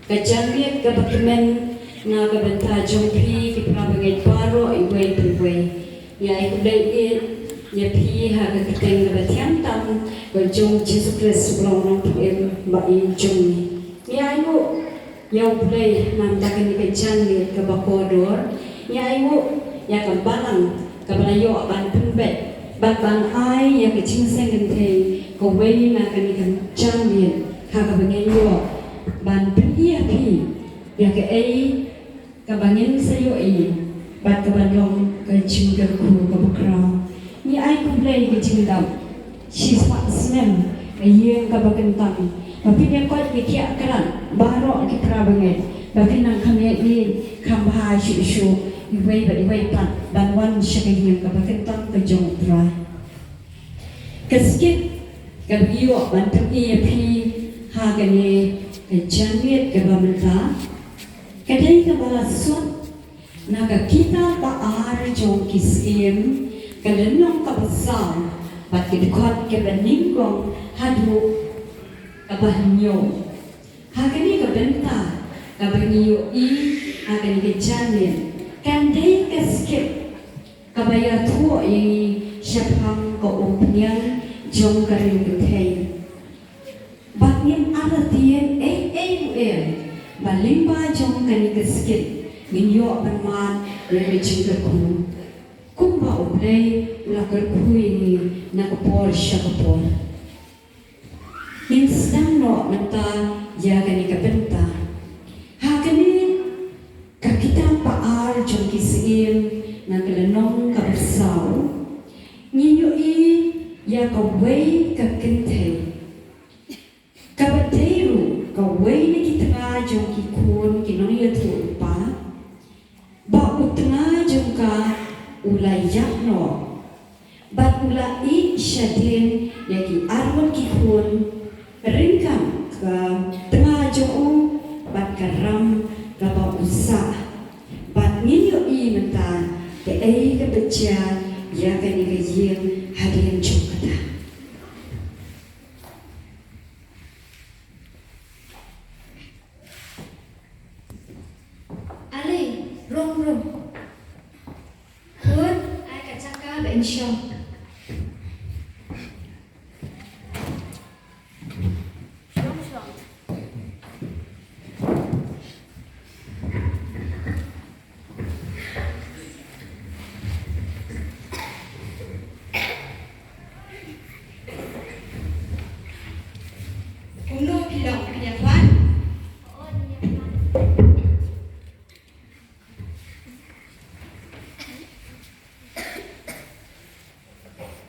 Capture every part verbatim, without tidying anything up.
Ka janmiet kaba kmen na ka bynta jong phi ki para bangeit baroh iwei pa iwei. Ngi ai khublei ïa phi ha ka kyrteng kaba thiang tam ka jong Jisu Khrist u Nongpynim ba ïeit jong ngi. Ngi ai nguh ïa U Blei namar kane ka janmiet kaba kordor. Ngi ai nguh ïa ka balang kaba la ïoh ban pynbeit bad ban ai ïa ka jingseng kynthei kawei na kane ka janmiet ha kaba ngi ïoh ban pyni ïa phi ïa kaei kaba ngin sa ïohi bad kaba long ka jingkyrkhu kaba khraw. Ngi ai khublei ka jingdap shispah snem ka ïing kaba kyntang ba phin ïa koit ki khiah krat baroh ki para bangeit ba phin nang kham ïa i kham bha shuh shuh iwei bad iwei pat ban wan sha ka ïing kaba kyntang ka jong U Trai. Ka skit kaba ngi ïoh ban pyni ïa phi ha kane ka janmiet kaba mynta ka dei kaba la sot na ka kitab ba ar jong ki Syiem ka lynnong kaba saw bad ki dkhot kaba nyngkong haduh kaba hynñiew. Ha kane ka bynta kaba ngi ïohi ha kane ka janmiet kan dei ka skit kaba ïathuh ïa ngi shaphang ka umphniang jong ka ri kynthei. Bad ngim artatien ei ei ruh em ba lyngba jong kane ka skit ngin ïoh ban mad ïa ka jingkyrkhu kumba U Blei u la kyrkhu ïa ngi na ka por sha ka por. Ngin sdang noh mynta ïa kane ka bynta ha kane ka kitab ba ar jong ki Syiem na ka lynnong kaba saw. Ngi ïohi ïa kawei ka kynthei kaba dei ruh kawei na ki tnga jong ki khun ki nongïathuhlypa. Ba u tnga jong ka u la ïap noh bad u la ïeh shadien ïa ki arngut ki khun ryngkat ka tnga jong u bad ka ram kaba u sah. Bad ngin ïohi mynta kaei kaba jia ïa kane ka ïing hadien jong kata. Ale, rung rung. Khun, ai ka jaka ba in shong. Kumno phi long, phi ïa khlaiñ?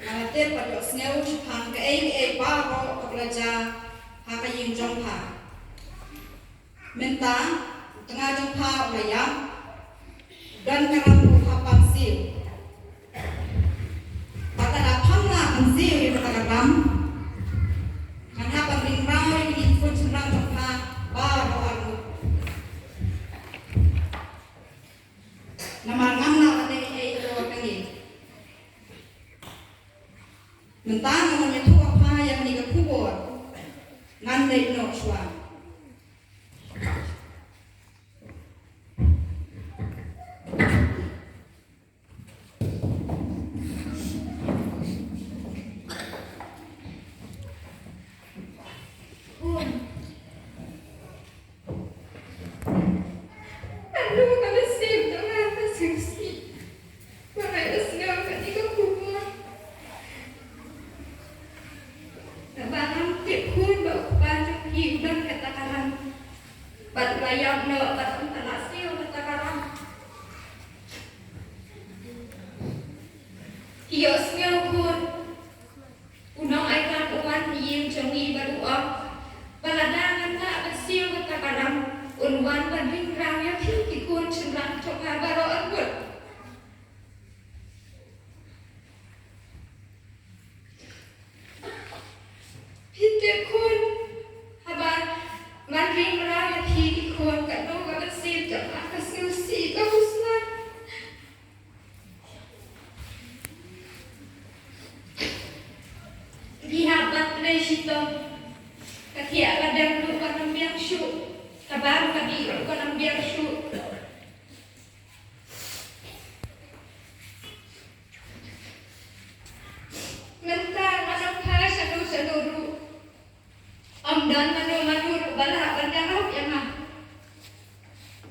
Nga la tip bad ïohsngew shaphang kaei kaei baroh kaba la jia ha ka ïing jong pha. Mynta u tnga jong pha u la ïap, u don ka ram ba u hap ban siew. Bad lada pham lah ban siew ïa kata ka ram, ngan hap ban ring raw ïa kine ki khun shynrang jong pha baroh arngut. Namar ngam lah ban leh ei ei ïa ka ngi. Mynta nga wan ïathuh ha pha ïa kane ka khubor. Ngan leit noh shuwa.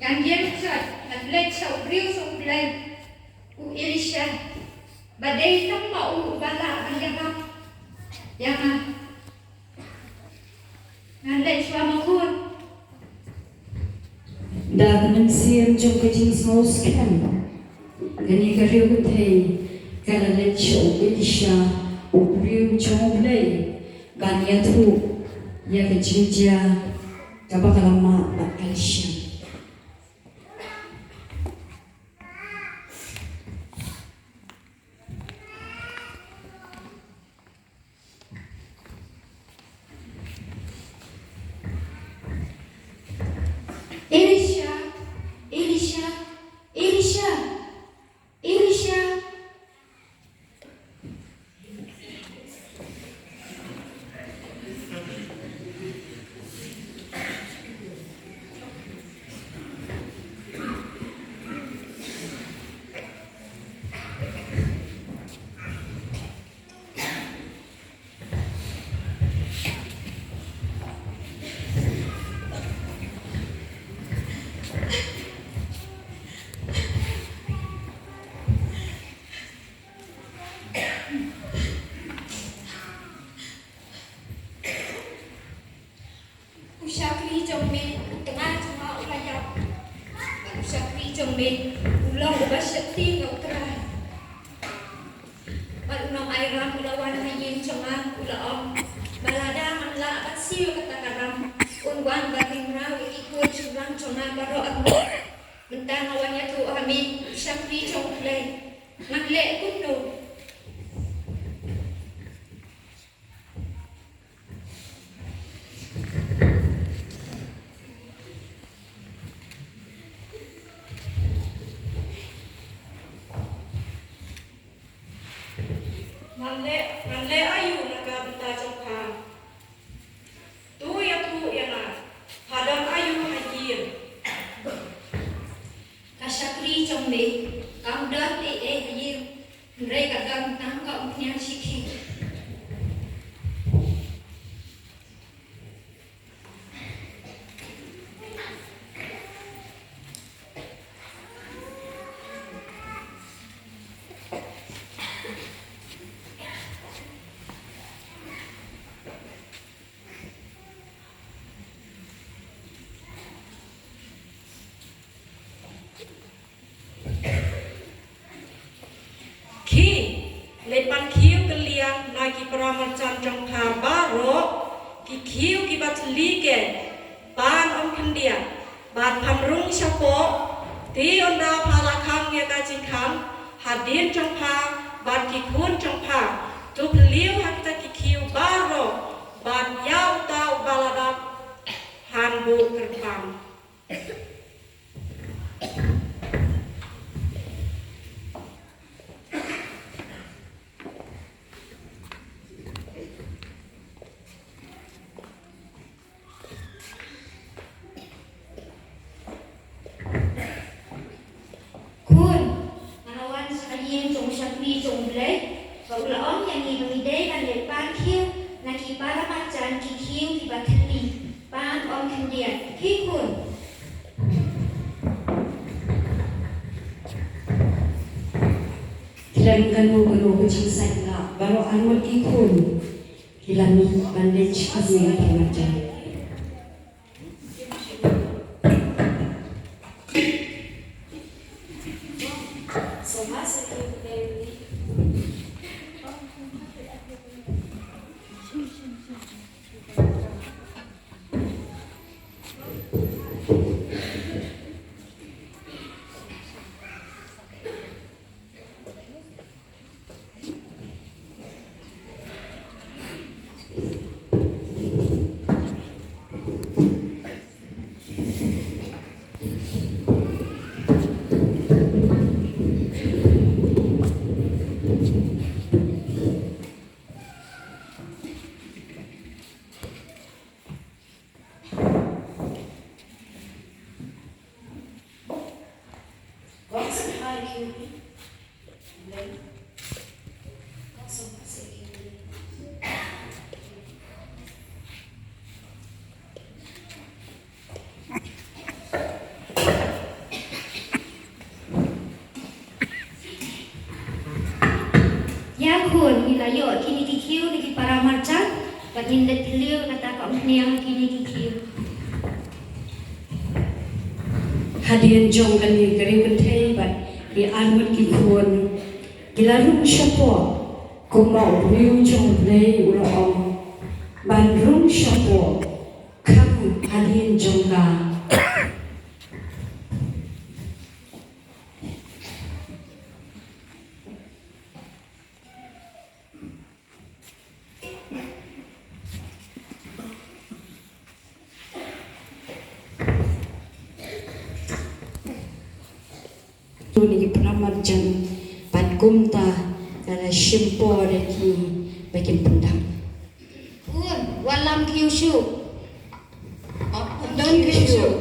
Ngan ïeng shai, ngan leit sha u briew sha u Blei, u Elisha, ba dei tang ma u uba lah ban ïarap ïa nga. Ngan leit shuwa ma khun. Da ka mynsiem jong ka jingsngewskhem, kane ka riew kynthei ka la leit sha u Elisha, u briew jong u Blei, ban ïathuh ïa ka jingjia kaba ka la mad bad ka la shem. Elisha, Elisha, Elisha, Elisha. U shakri jong me, u tnga jong nga u la ïap. Bad u shakri jong me u long uba sheptieng ïa U Trai. Bad u nongairam u la wan ha ïing jong nga u la ong, ba lada ngan lah ban siew ïa kata ka ram, un wan ban ring raw ïa ki khun shynrang jong nga baroh arngut. Mynta nga wan ïathuh ha me, u shakri jong U Blei, ngan leh kumno? Ngan leh, ngan leh aïu na ka bynta jong pha? To ïathuh ïa nga, pha don aïu ha ïing? Ka shakri jong me kam don ei ei ha ïing, hynrei ka don tang ka umphniang shi khie. Khie, leit pan khiew kylliang na ki para marjan jong pha baroh, ki khiew kiba thylli keiñ, pan ym khyndiat, bad phan rung shapoh. Te ynda pha la khang ïa ka jingkhang hadien jong pha bad ki khun jong pha, to phylliew ha kita ki khiew baroh, bad ïa uta uba la dap, phan buh kyrpang. Khun, nga la wan sha ka ïing jong u shakri jong U Blei, ba u la ong ïa ngi ba ngi dei ban leit pan khiew na ki para marjan ki khiew kiba thylli, pan ym khyndiat. Khie khun. Khlem kano kano ka jingsait lah, baroh arngut ki khun ki la mih ban leit sha ka ïing para marjan. Ngi la ïoh kine ki khiew na ki para marjan, bad ngin leit phylliew kata ka umphniang ha kine ki khiew. Hadien jong kane ka ri kynthei bad ki arngut ki khun, ki la rung shapoh, kumba u briew jong U Blei u la ong ban rung shapoh kham hadien jong ka. Tuni ki para marjan, bad kumta ka la shim por ïa ki ba kin pyndap. Khun, wallam khiew shuh. Don khiew shuh.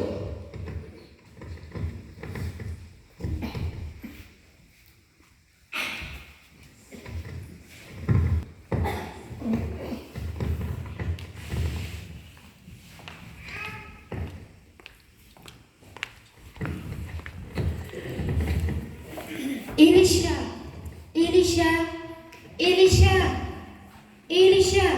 Elisha, Elisha, Elisha, Elisha.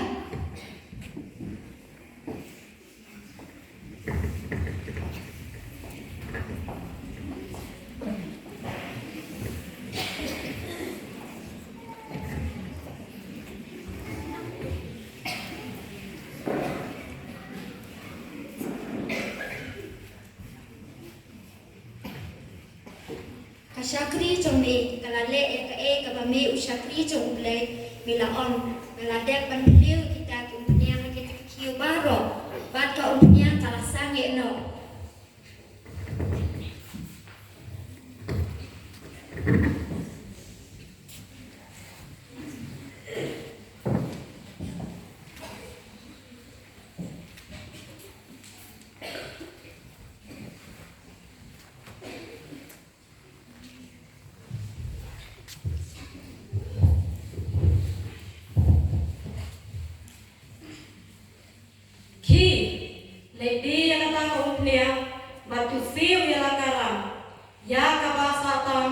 Ka shakri jong me ka la leh ïa kaei kaba me u shakri jong U Blei, me la ong, nga la dep ban phylliew ïa kita ki umphniang ha kita ki khiew baroh, bad ka umphniang ka la sangeh noh. Khie, leit die ïa kata ka umphniang, bad to siew ïa la ka ram, ïa kaba sah tam,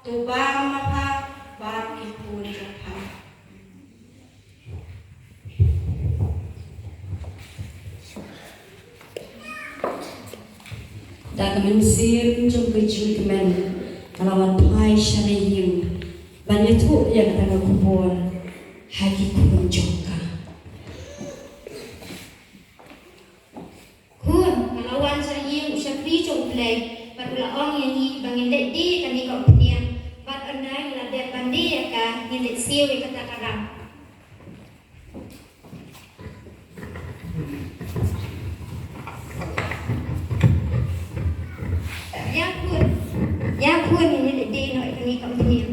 to bam ma pha bad ki khun jong pha. Da ka mynsiem jong ka jingkmen, ka la wan phai sha la ïing, ban ïathuh ïa kata ka khubor ha ki khun jong ka. Khun, nga la wan sha ïing u shakri jong U Blei, bad u la ong ïa ngi ba ngin leit die ïa kane ka umphniang, bad hynrei ngi la dep ban die ïa ka, ngin leit siew ïa kata ka ram. Ïa khun, ïa khun, ngin leit die noh ïa kane ka umphniang.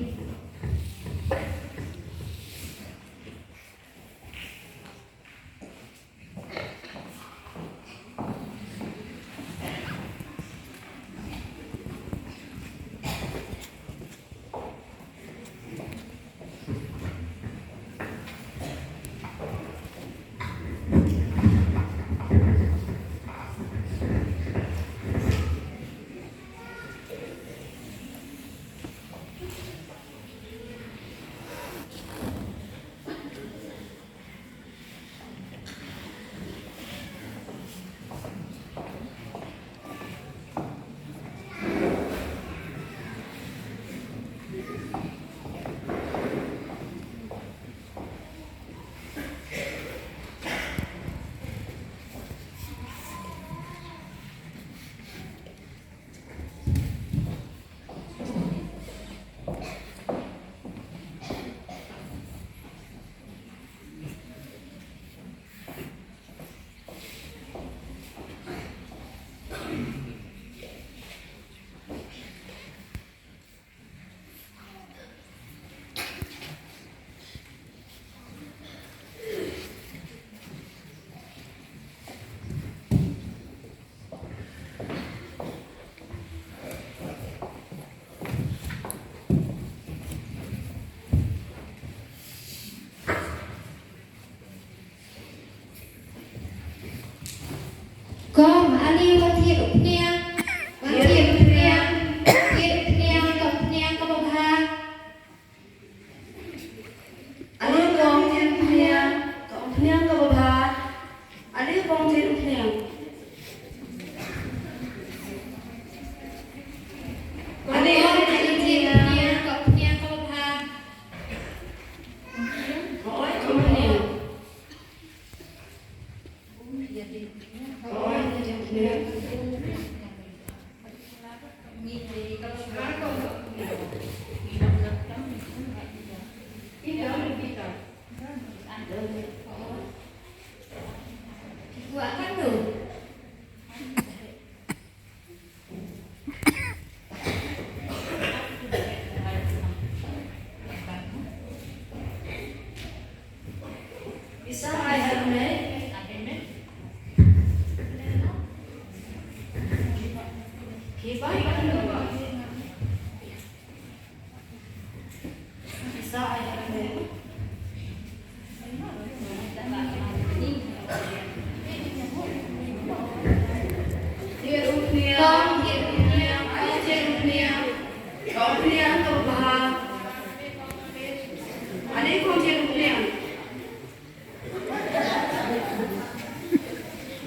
Kong, ale wat thied u phniang, wat thied u phniang, thied u phniang, ka phniang kaba bha.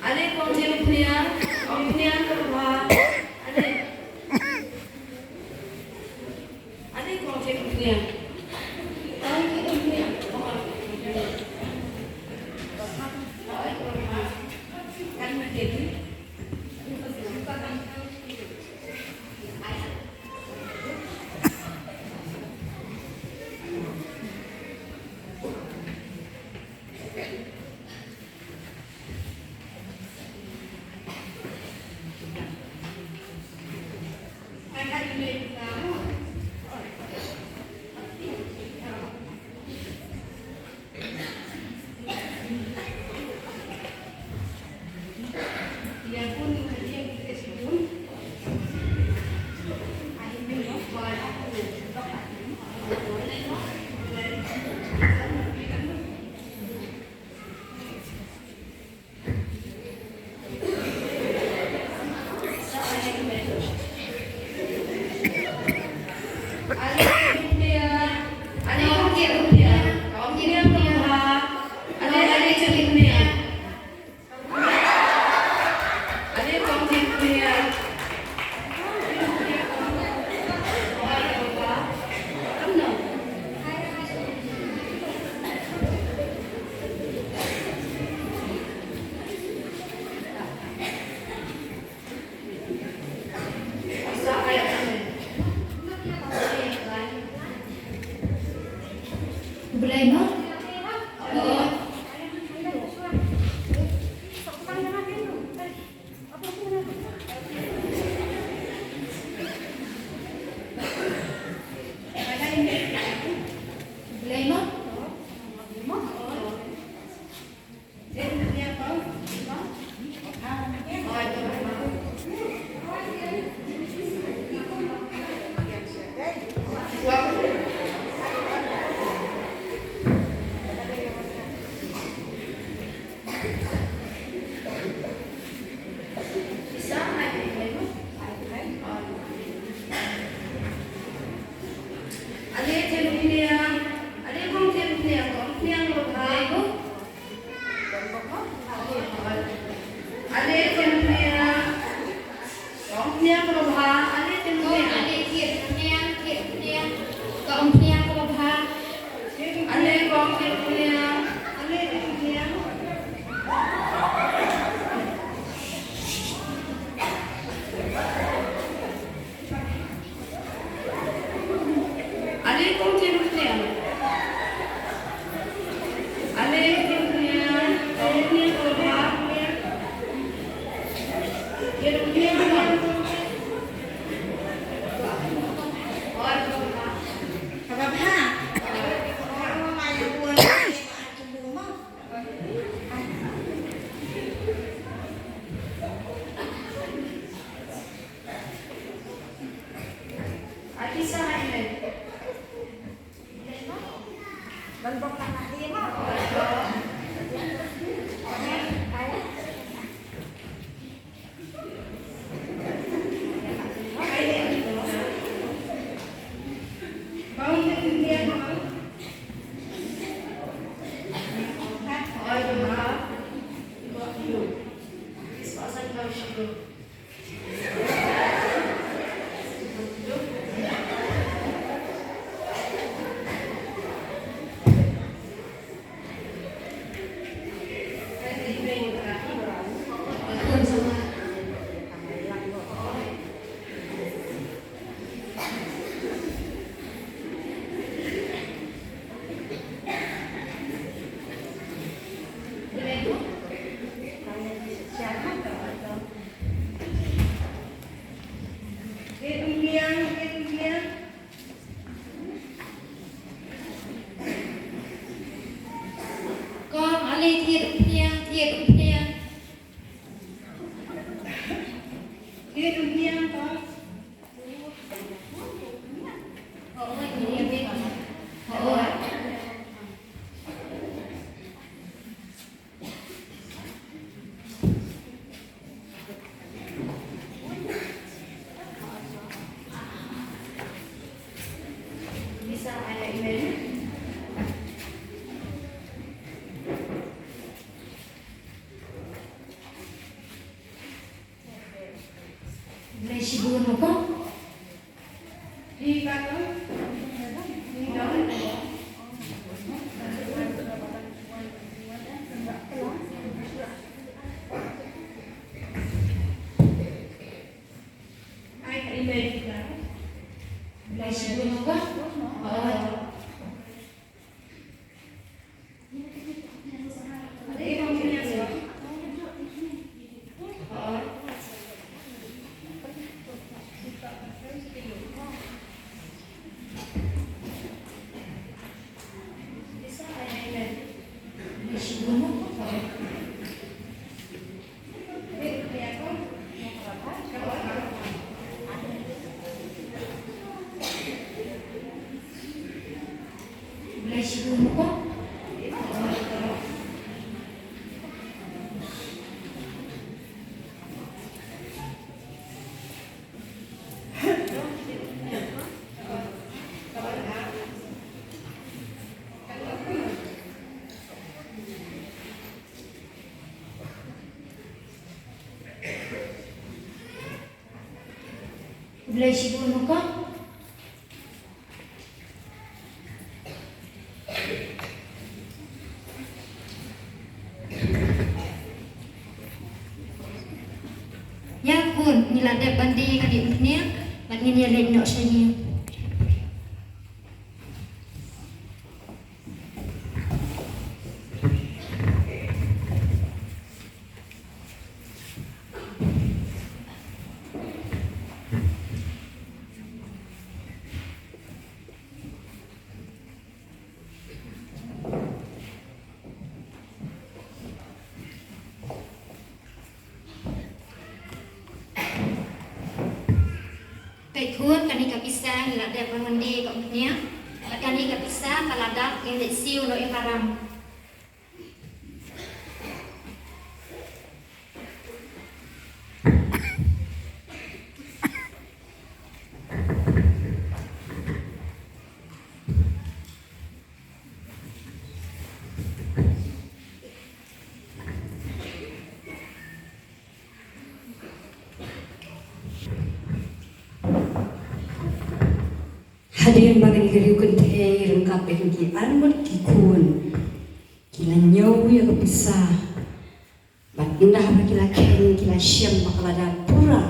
Ale kong Jeremiah, kong Jeremiah, kong Jeremiah ka ba. Ale. Ale kong Jeremiah. Kong, ale thied umphniang, thied umphniang. Thied umphniang, kong. Khublei shibun, Hokon. Ïa khun, ngi la dep ban die kane u khniang, bad ngin ïa leit noh sha ïing. Peit khun, kane ka pisa ngi la dep ban wan die ïa u khniang. Bad kane ka pisa ka la dap, ngin leit siew noh ïa ka ram. Hadien ba kane ka riew kynthei ryngkat bad ki arngut ki khun ki la ñiew ïa ka pisa, bad ynda haba ki la kheiñ ki la shem ba ka la dep pura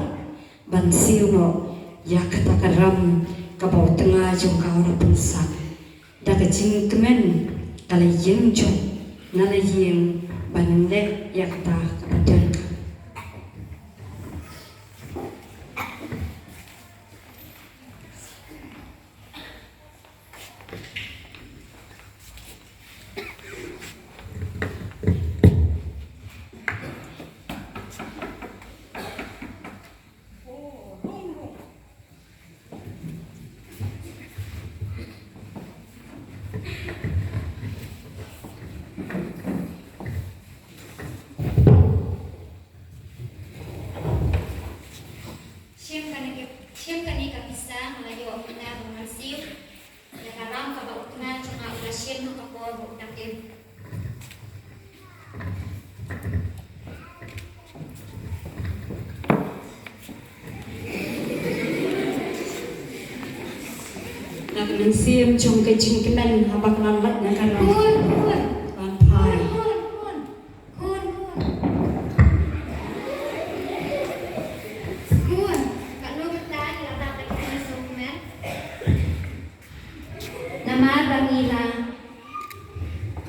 ban siew noh ïa kata ka ram kaba u tnga jong ka u la pynsak. Da ka jingkmen ka la ïeng jong na la ïing ban leh ïa kata kaba donkam. Shem kane ka, shem kane ka pisa nga la ïoh mynta ba ngan siew ïa ka ram kaba u tnga jong nga u la shem ha ka por ba u dang im. Na ka mynsiem jong ka jingkmen haba ka la lait na ka ram. Khun, khun. Ban phai. Khun, khun, khun. Khun, khun. Katno kita ki la dap da ka jingsngewkmen? Namar ba ngi la,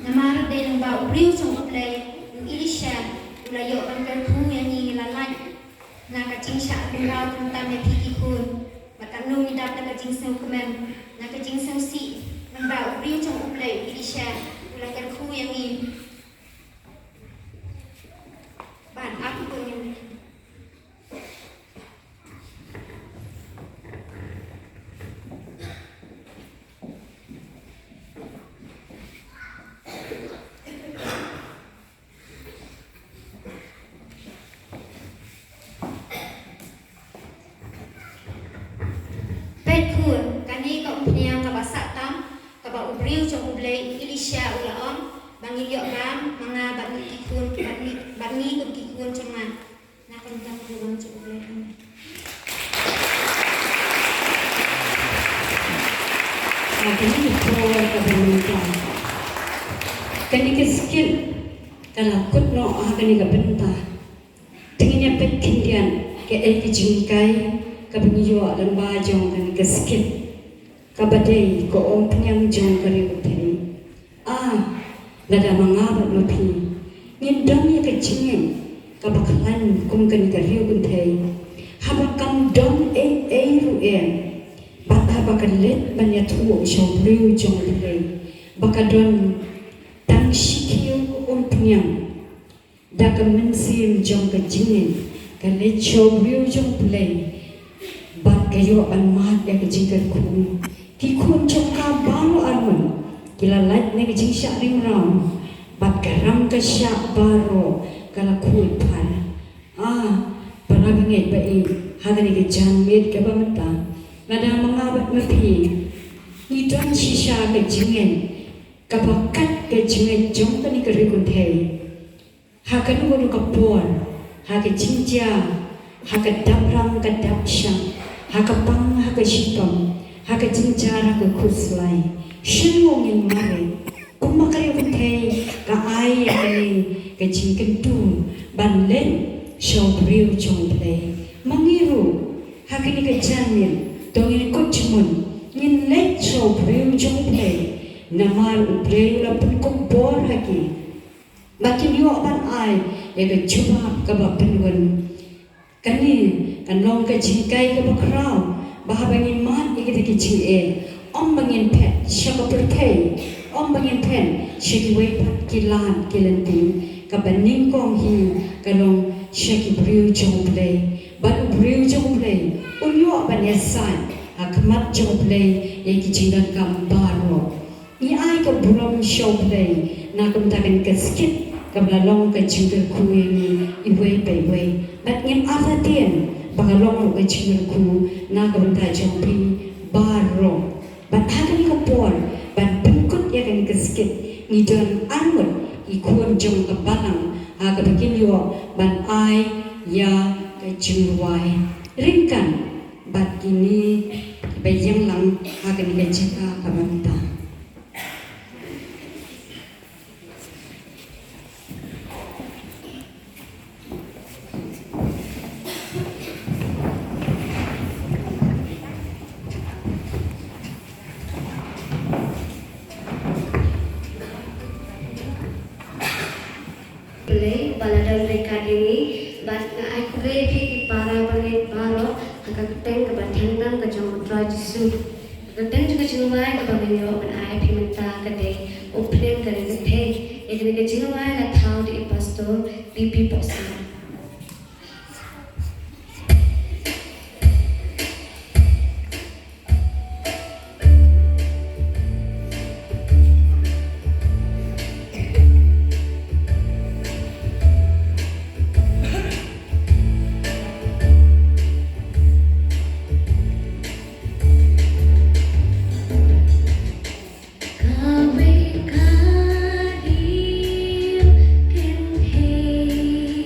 namar dei lyngba u briew jong U Blei, u Elisha, u la ïoh ban kyrkhu ïa ngi, ngi la lait na ka jingshah khynraw khamtam ïa phi ki khun. Bad katno ngi dap da ka jingsngewkmen, na ka jingsngewsih, namar ba u briew jong U Blei, u Elisha, u la kyrkhu ïa ngi ban ap khun ïa ngi. Peit khun, kane ka umphniang kaba sah tam, kaba u briew jong U Blei, u Elisha u la ong, ba ngin ïoh bam ma nga bad ngi ki khun, bad ngi, bad ngi kum ki khun jong nga. Na ka bynta ka burom jong U Blei. Amen. Kane ka por kaba mynta, kane ka skit ka la kut noh ha kane ka bynta. Te ngin ïa peit khyndiat kaei ka jinghikai kaba ngi ïoh lyngba jong kane ka skit, kaba dei ka umphniang jong ka ri u Thei. Ah, lada ma nga bad ma phi ngin don ïa ka jingngeit kaba khlaiñ kum kane ka ri u kynthei, haba kam don ei ei ruh em, bad haba ka leit ban ïathuh sha u briew jong U Blei, ba ka don tang shi khiew umphniang. Da ka mynsiem jong ka jingngeit ka leit sha u briew jong U Blei, bad ka ïoh ban mad ïa ka jingkyrkhu. Ki khun jong ka baroh arngut ki la lait na ka jingshah rim raw, bad ka ram ka shah baroh ka la khuid phar. Ah, para bangeit ba ïeit, ha kane ka janmiet kaba mynta, lada ma nga bad ma phi ngi don shisha ka jingngeit kaba kat ka jingngeit jong kane ka ri u kynthei. Ha kano kano ka por, ha ka jingjia, ha ka dap ram ka dap shang, ha ka pang ha ka shitom, ha ka jynjar ha ka khuslai, shano ngin mareh? Kumba ka ri u kynthei ka ai ïa kane ka jingkyntu ban leit sha u briew jong U Blei. Ma ngi ruh ha kane ka janmiet to ngin kut jingmut, ngin leit sha u briew jong U Blei, namar U Blei u la pynkup bor ha ki ba kin ïoh ban ai ïa ka jubab kaba pynwin. Kane kan long ka jinghikai kaba khraw, ba haba ngin mad ïa kita ki jingeh, ym ba ngin phet sha ka pyrthei, ym ba ngin phet sha kiwei pat ki lad ki lynti. Kaba nyngkong hi ka long sha ki briew jong U Blei, bad u briew jong U Blei un ïoh ban ïasaid ha khmat jong U Blei ïa ki jingdonkam baroh. Ngi ai ka burom sha U Blei na ka bynta kane ka skit kaba la long ka jingkyrkhu ïa ngi iwei pa iwei. Bad ngin artatien ba ka long ruh ka jingkyrkhu na ka bynta jong phi baroh. Bad ha kane ka por ban pynkut ïa kane ka skit, ngi don arngut ki khun jong ka balang ha kaba kin ïoh ban ai ïa ka jingrwai. Ryngkat bad kine kiba ïeng lang ha kane ka jaka kaba mynta. Blei ba la don ryngkat ïa ngi, bad nga ai khublei ïa phi ki para bangeit baroh ha ka kyrteng kaba tyngdam ka jong U Trai Jisu. Ka kyrteng jong ka jingrwai kaba ngan ïoh ban ai ïa phi mynta ka dei Umphniang ka Ri Kynthei. Ïa kane ka jingrwai la thaw da i Pastor P P Boksa. Kawei ka ri kynthei.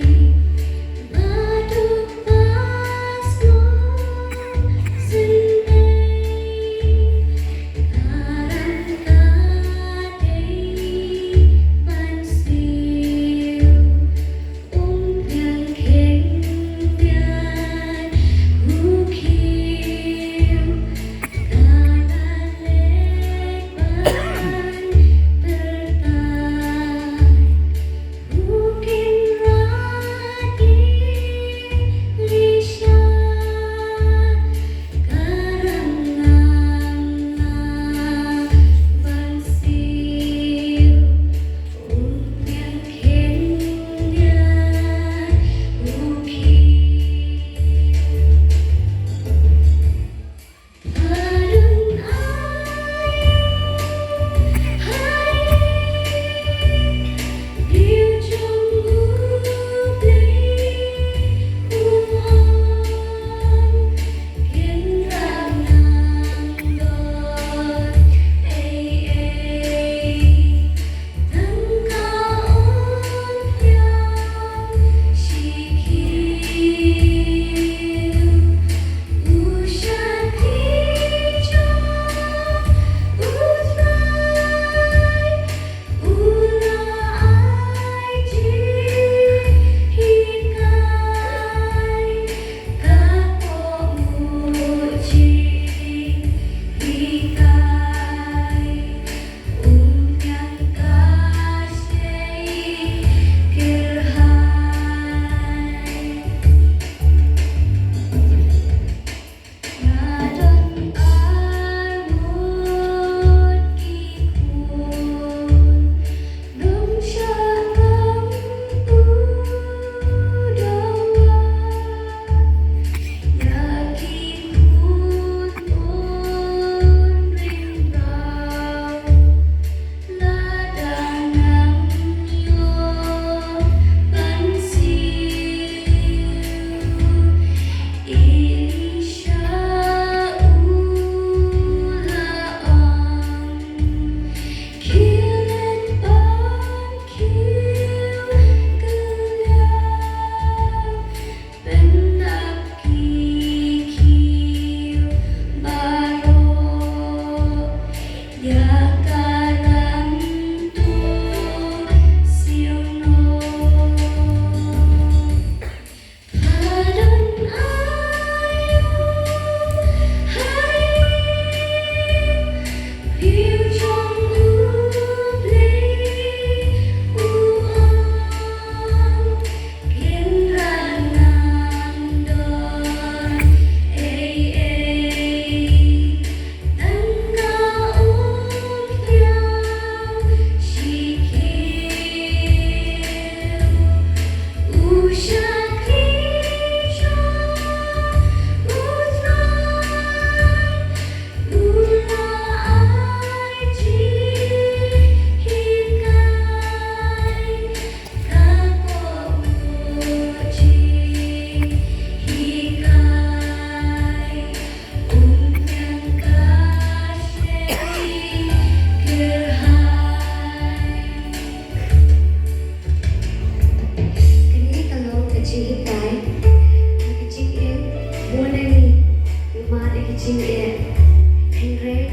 Hynrei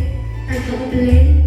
tang ha U Blei